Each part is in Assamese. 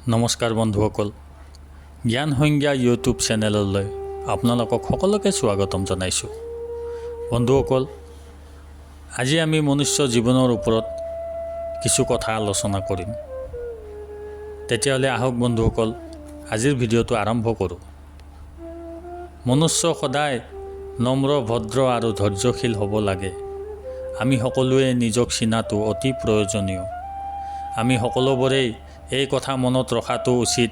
নমস্কাৰ বন্ধুসকল, জ্ঞান সংজ্ঞা ইউটিউব চেনেললৈ আপোনালোকক সকলোকে স্বাগতম জনাইছোঁ। বন্ধুসকল, আজি আমি মনুষ্য জীৱনৰ ওপৰত কিছু কথা আলোচনা কৰিম। তেতিয়াহ'লে আহক বন্ধুসকল, আজিৰ ভিডিঅ'টো আৰম্ভ কৰোঁ। মনুষ্য সদায় নম্ৰ, ভদ্ৰ আৰু ধৈৰ্যশীল হ'ব লাগে। আমি সকলোৱে নিজক চিনাটো অতি প্ৰয়োজনীয়। আমি সকলোবোৰেই এই কথা মনত ৰখাটো উচিত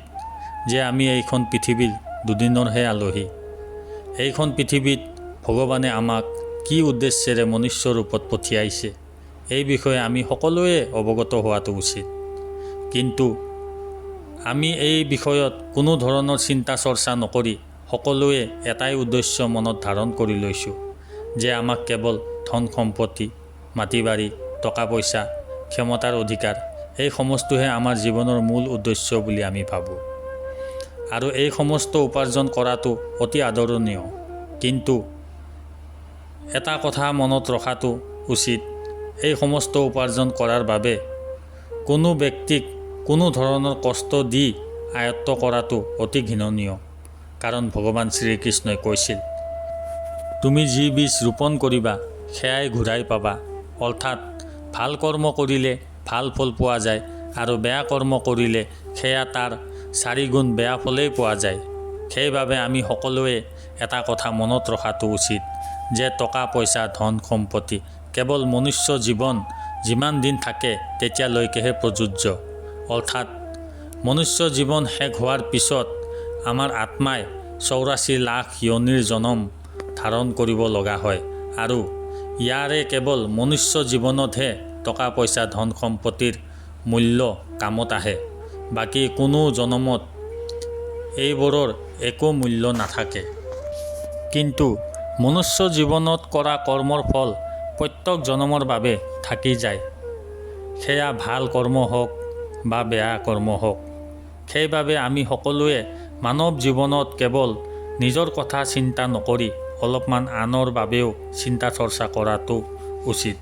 যে আমি এইখন পৃথিৱীৰ দুদিনৰহে আলহী। এইখন পৃথিৱীত ভগৱানে আমাক কি উদ্দেশ্যেৰে মনুষ্য ৰূপত পঠিয়াইছে, এই বিষয়ে আমি সকলোৱে অৱগত হোৱাটো উচিত। কিন্তু আমি এই বিষয়ত কোনো ধৰণৰ চিন্তা চৰ্চা নকৰি সকলোৱে এটাই উদ্দেশ্য মনত ধাৰণ কৰি লৈছোঁ যে আমাক কেৱল ধন সম্পত্তি, মাটি বাৰী, টকা পইচা, ক্ষমতাৰ অধিকাৰ, এই সমস্তহে আমাৰ জীৱনৰ মূল উদ্দেশ্য বুলি আমি ভাবোঁ। আৰু এই সমস্ত উপাৰ্জন কৰাটো অতি আদৰণীয়। কিন্তু এটা কথা মনত ৰখাটো উচিত, এই সমস্ত উপাৰ্জন কৰাৰ বাবে কোনো ব্যক্তিক কোনো ধৰণৰ কষ্ট দি আয়ত্ব কৰাটো অতি ঘৃণনীয়। কাৰণ ভগৱান শ্ৰীকৃষ্ণই কৈছিল, "তুমি যি বীজ ৰোপণ কৰিবা, সেয়াই ঘূৰাই পাবা।" অৰ্থাৎ ভাল কৰ্ম কৰিলে ভাল ফল পোৱা যায় আৰু বেয়া কৰ্ম কৰিলে সেয়া তাৰ চাৰিগুণ বেয়া ফলেই পোৱা যায়। সেইবাবে আমি সকলোৱে এটা কথা মনত ৰখাটো উচিত যে টকা পইচা, ধন সম্পত্তি কেৱল মনুষ্য জীৱন যিমান দিন থাকে তেতিয়ালৈকেহে প্ৰযোজ্য। অৰ্থাৎ মনুষ্য জীৱন শেষ হোৱাৰ পিছত আমাৰ আত্মাই 84 লাখ য়নিৰ জনম ধাৰণ কৰিব লগা হয় আৰু ইয়াৰে কেৱল মনুষ্য জীৱনতহে টকা পইচা, ধন সম্পত্তিৰ মূল্য কামত আহে। বাকী কোনো জনমত এইবোৰৰ একো মূল্য নাথাকে। কিন্তু মনুষ্য জীৱনত কৰা কৰ্মৰ ফল প্ৰত্যেক জনমৰ বাবে থাকি যায়, সেয়া ভাল কৰ্ম হওক বা বেয়া কৰ্ম হওক। সেইবাবে আমি সকলোৱে মানৱ জীৱনত কেৱল নিজৰ কথা চিন্তা নকৰি অলপমান আনৰ বাবেও চিন্তা চৰ্চা কৰাটো উচিত।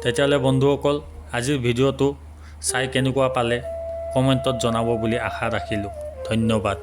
তেতিয়াহ'লে বন্ধুসকল, আজিৰ ভিডিঅ'টো চাই কেনেকুৱা পালে কমেণ্টত জনাব বুলি আশা ৰাখিলোঁ। ধন্যবাদ।